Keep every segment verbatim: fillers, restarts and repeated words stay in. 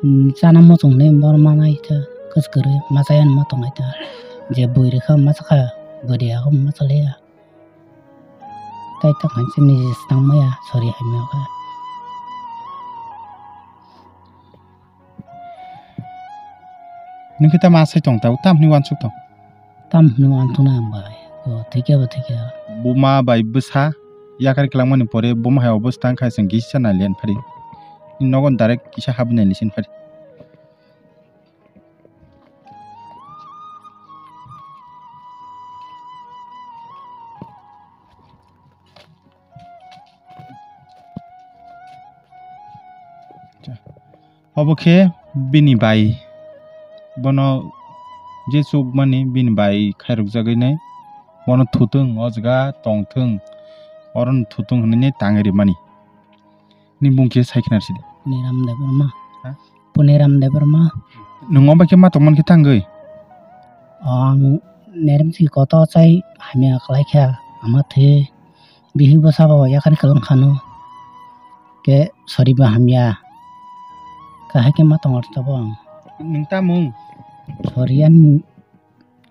Chana muchung hinwi bor manai ta kwchwrwi machaya hinwi ma tongnai ta. Je bui rwkha machakha, bui rwya khe machaliya. Tai ta khainwi niji swtang maya sori hamya khe. Nwng khe tamo asai tong tabuk, tamo hinwi uansuk tong? Tamo hinwi uansuknai ang bai. O, thwikhe bo thwikhe. Buma bai bwsa yakar kwlangmani pore buma hai obostha wngkha, chwng kisa nailiya phari. Nogo direct kisa habwi nailiya phari. Obo khe bini bai, bono je chukmani bini bai khairokjagwi nai, bono thutung, o jaga tongthung, orono thutung hinwi tangwi rimani. Ni bung khe sai khna rwsidi. Puniram Debbarma. Ha? Puniram Debbarma. Nwng obo khe ma tongmani khe tangwi? O, ang nerem si koto chai hamya khlai kha, ama thwi bihik bwsa bo yakar kwlwng khano. Khe sori bo hamya. Kahai khe ma tong aro tabuk ang. Nwng tamung? Sori ani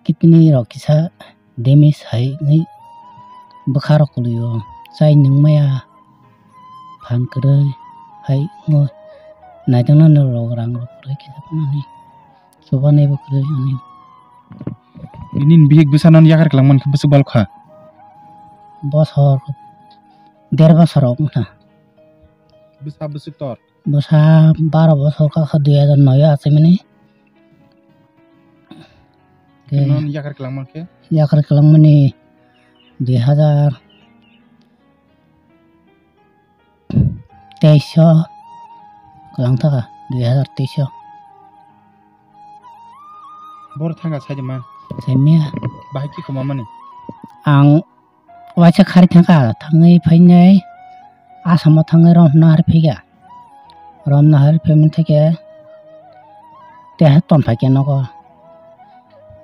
kidney rok kisa damage hai wngwi bwkha rok kwlwio. Chai nwng maya phan kwrwi hai wngwi naitokna norok rang rok kwrwi kisa phano hinwi chubanai bo kwrwi ani. Nini bihik bwsano yakar kwlangmani khe bwswk bal kha? Bosor der bosor rok wngkha. Bwsa bwswk tor? Bwsa baro bosor kha kha dui hajar noi o achaimani. Khe Khe non yakar kwlangma khe? Yakar kwlangmani dui hajar teis o kwlang thaka, dui hajar teis o. Boro thangka saidi ma? Saimya. Bahai ki khoma mani? Ang Waisa khari thangkha, thangwi phainai Asamo thangwi romno hari phaikha. Romno hari phaimani thangkhe teha tonphaikha nogo.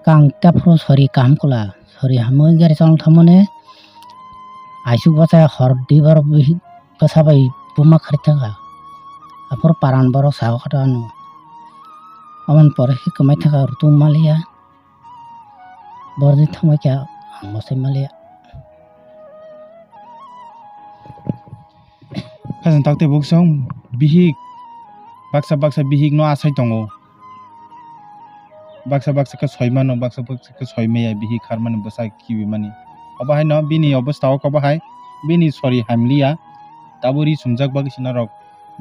Kang tephuru sori kaham kwla, sori hamwi gari chwng thangmani aisuk bachai hor di borok bwsa bai buma khari thangkha. Aphuru paran borok sao khato ano. Aboni pore khe kwmai thangkha, rutung maliya. Bordi thangbai kha ang bo sai maliya. Khajang takte buksong bihik baksa baksa bihik no asai tongo. Baksa baksa khe soi mano, baksa baksa khe soi maya bihik kharmani bwsa kibi mani. Obo hai no bini obostha o kobo hai bini sori hamliya. Tabuk ri sumjak bagwi sina rok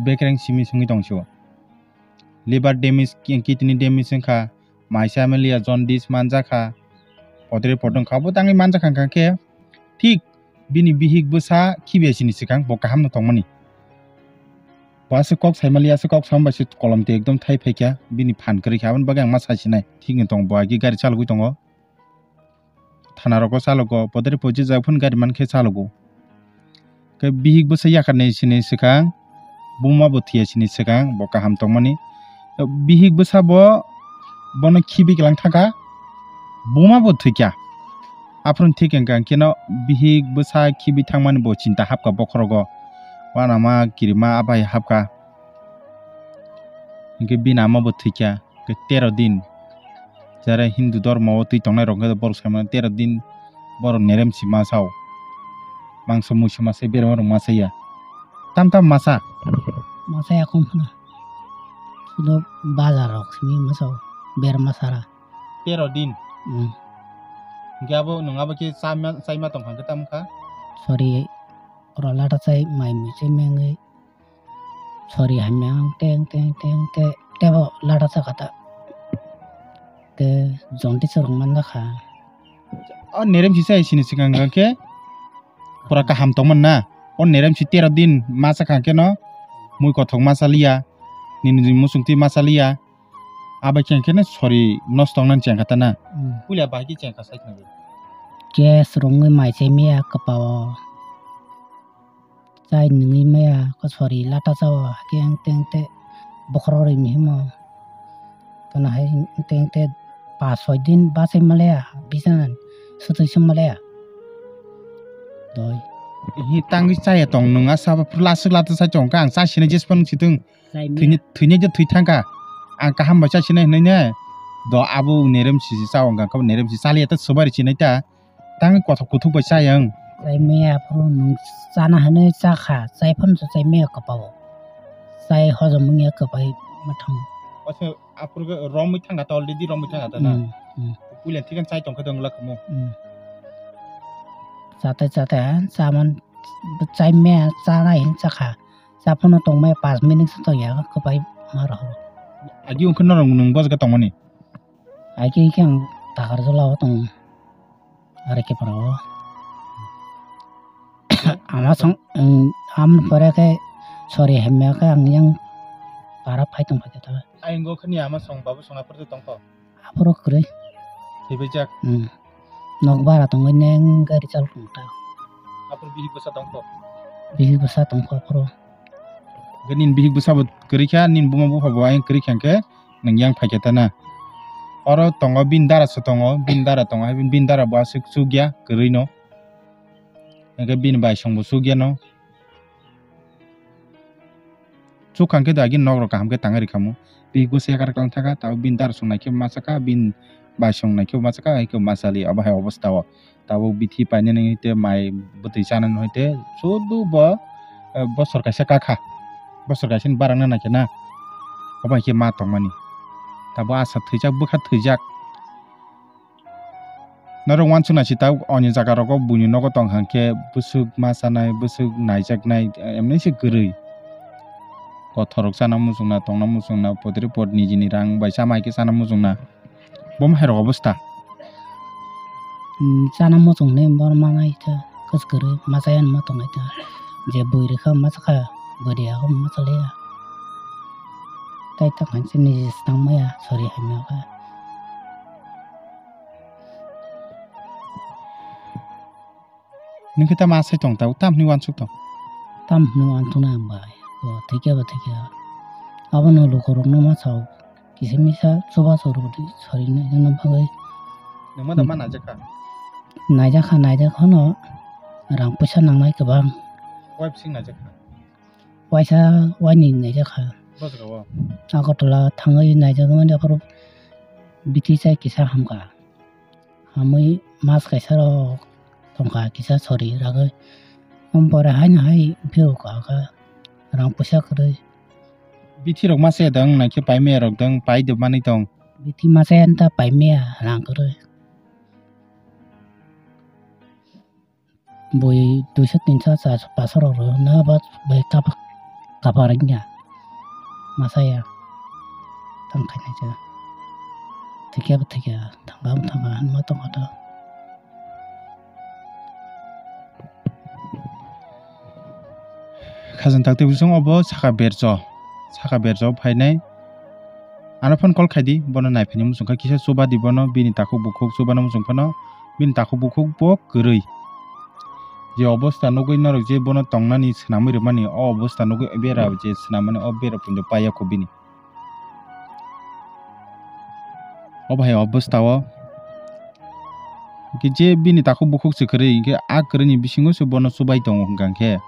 bekreng simi sungwi tong sio. Liver damage, ki-, kidney damage wngkha, maisa hamliya jaundice manjakha, potre potre wngkha, abo tangwi manjakha hwnkha khe thik bini bihik bwsa khibiya sini swkang bo kaham no tongmani. Bo aswk kok saimaliya, aswk kok sam bai se kolom twi ekdom thai phaikha, bini phan kwrwi kha, aboni bagwi ang ma sasinai, thik no tongo, bo agi gari chalogwi tongo. Thana rogo chalogo, podre pojijak phano gari mankhe chalogo. Khe bihik bwsa yakarni sini swkang, buma bo thwiya sini swkang, bo kaham tongmani. Bihik bwsa bo bono khibi kwlang thangkha, buma bo thwikha. Aphuru thik wngkha, hwnkhe no bihik bwsa khibi thangmani bo chinta hapkha bokhorogo. Uanama kirima abai hapkha. Hwnkhe bini ama bo thwikha. Khe tero din. Jara Hindu dhormo o twi tongnai rok khe borok sai mano tero din borok nerem si ma sao. Mangso muiso ma sai berma rok ma saya. Tam tam ma sa. Ma saya kom khna. Sudo bazar rok simi ma sao. Berma sara. Tero din. Hmm. Hwnkhe abo nwng abo khe chama, chaima tong kha khe tam kha? Sorry. Oro lata chai mai mui chai mengwi. Sorry hamya ang teng teng teng te tebo lada chakha ta. Te jonti chwrwng man jakha. O nerem si sai sini swkang khe pura kaham tongmani na. O nerem si tero din ma chakha khe no mui kothok ma chaliya. Nini muchung twi ma chaliya. Abai khe khe no sorry nosto wngnani chengkha ta na. Hmm. Puila bai khe chengkha sai khna. Gas rwngwi mai chai miya kwpao. Chai nungwi maya kosori lata chao hake ang teng te bokhorok rwi mihimo. Tono hai teng te pas soi din bachai malaya bichana swtwi se malaya. Doi. Hi tangwi chaya tong nwng asa phuru laswk lata chai tong kha ang chasina jesphang sitwng. Chai maya. Thwini, thwini je thwi thangkha. Ang kaham bai chai sinai hinui ne. Do abo nerem si si chao hwnkha khe nerem si chaliya ta swbari sinai ta. Tang kothok kuthuk bai chayang. Chai maya aphuru nwng chana hinui chakha, chai phano chai maya kwpao. Chai hojom wngya kwpai mwthang. Asa aphuru khe romwi thangkha ta, already romwi thangkha ta na? Hmm, hmm. Puila thikhan chai tongkha tong wngla khamu. Hmm. Chate chate ha, chaman, chai maya chana hin chakha. Cha phano tongmaya pash minute se tongya, kwpai ma rohor. Agi wngkhe norok nwng bojka tongmani? Agi khe ang Takarjala o tong, R K Para o. Ama song, ang, am pore khe sori hamya khe ang yang para phai tong phai ta. Ayang go khani ama song babu song aphuru tongkho. Aphuru kwrwi. Thwibaijak? Hmm. Nok bara tongwi neng gari chal tong ta. Aphuru bihik bwsa tongkho? Bihik bwsa tongkho aphuru. Hwnkhe nini bihik bwsa bo kwrwi kha, nini buma bupha bo ayang kwrwi kha hwnkhe nwng yang phai khe ta na. Oro tongo bini dara se tongo, bini dara tongo, hai bini dara bo aswk chukya kwrwi no. Hwnkhe bini bai song bo chukya no. Chukha hwnkhe da agi nok rok kaham khe tangwi rwkhamu. Bihik bwsa yakar klang thaka, tabuk bini dara song naikhe ma chakha, bini bai song naikhe ma chakha, hai khe ma chaliya, obo hai obostha o. Tabuk bithi painani hwnkhe mai bwtwi chanani hwnkhe sudu bo, eh, bosor kaisa kakha. Bosor kaisa ni barang na naikhe na. Obo hai khe ma tongmani. Tabuk asa thwijak, bwkha thwijak. Norok uansuk nai si tabuk oni jaga rogo buini nogo tong hwnkhe bwswk ma chanai, bwswk naijaknai, emni se kwrwi. Kothorok chana muchungna, tongna muchungna, potri pot nijini rang bai chama hai khe chana muchungna. Bo ma hai rok obostha. Hmm, chana muchungni bor manai khe kwskwrwi ma chaya ma tongnai ta. Je bui rwkha ma chakha, bui rwya khe ma chaliya. Tai ta khainse niji se tang maya, sori hamya khe. Nini khe tamo asai tong ta, tamo hwnwi uansuk tong? Tamo hwnwi uansuknai ang bai. O, thikya ba thikya. Abono lukurokno ma sao. Kisa misa chubachu rwdi, sori naina bagwi. Nwng ma da ma naijak kha? Naijak kha, naijak phano rang puisa nangnai kwbang. Wai bwswk naijak kha? Waisa waini naijak kha. Bwswk o? Agartala thangwi naijak mani aphuru bithi chai kisa hamkha. Hamwi mas kaisa rok tongkha kisa sori ragwi. Om pore haino hai phiyok kha rang puisa kwrwi. Bithi rok masa ya dang naikhe paimaya rok dang pai de manwi tong. Bithi masa ya ta paimaya rang kwrwi. Bui duiso tinso charso paso rok rw na ba bai kapa kapa rwngya. Masa ya tang khainai cha. Thikya bo thikya thangka bo thangka hinma tongkha ta. Khajang takti bising obo saka berjo, saka berjo phainai. Ano phone call khaidi, bono naiphani muchungkha kisa chubadi bono, bini takhuk bukhuk chubana muchung phano, bini takhuk bukhuk bo kwrwi. Je obostha nugwi norok je bono tongnani swnamwi rwmani, o obostha nugwi bera je swnamani, o bera pundo paiya kho bini. Obo hai obostha o. Hwnkhe je bini takhuk bukhuk se kwrwi, hwnkhe a kwrwini bisingo se bono chubai tongo hwnkha hwnkhe.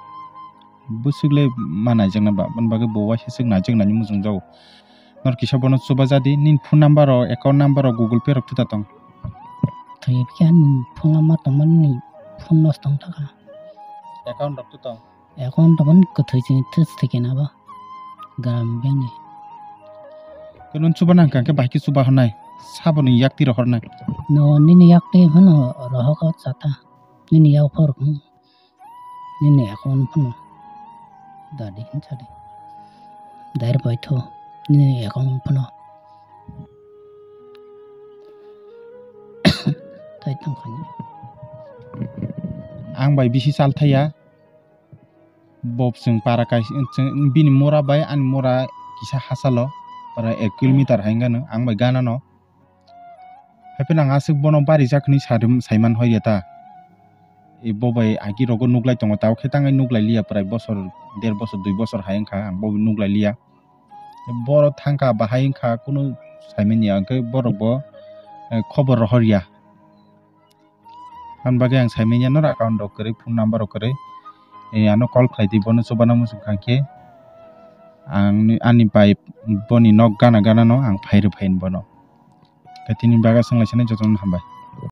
Bwswk le ma naijakna ba, aboni bagwi bo waisa swk naijaknani muchungjago. Nor kisa bono chuba jadi, nini phone number rok, account number rok, Google Pay rok thuta tong? Thwi phiya ni phone number tongmani ni phone nosto wng thaka. Account rok thuta tong? Account rok kwthwi chini thwi thwi kena ba. Gram bank ni. Khe nung chuba nang kha khe bahai khe chuba hwnai. Sabo ni yak twi rohor nai. No nini yak twi phano rohok o chata. Nini yak phor. Nini account phano dadi hinsa di. Dair baitho nini account phano. Tai tongkha ni. Ang bai bisi sal thaya. Bob chwng para kaisa, chwng bini mura bai ani mura kisa hachalo, para ek kilometer hai wngano ang bai gana no. Haiphano ang aswk bono barijak hinwi sarim-, saiman hoi ya ta. E bo bai agi rogo nuglai tongo, tabuk khe tangwi nuglai liya, prai bosor, der bosor, dui bosor hai wngkha ang bo nuglai liya. Borok thangkha bahai wngkha, kunu saimanya, hwnkhe borok bo, eh, khobor rohor ya. Aboni bagwi ang saimanya norok account rok kwrwi, phone number rok kwrwi, eh, ano call khlai di, bono chubana muchung kha khe. Ang ni, ani bai boni nok gana gana no ang phai rw phaini bono. Khe tini bagwi swng lai sani jotono hambai.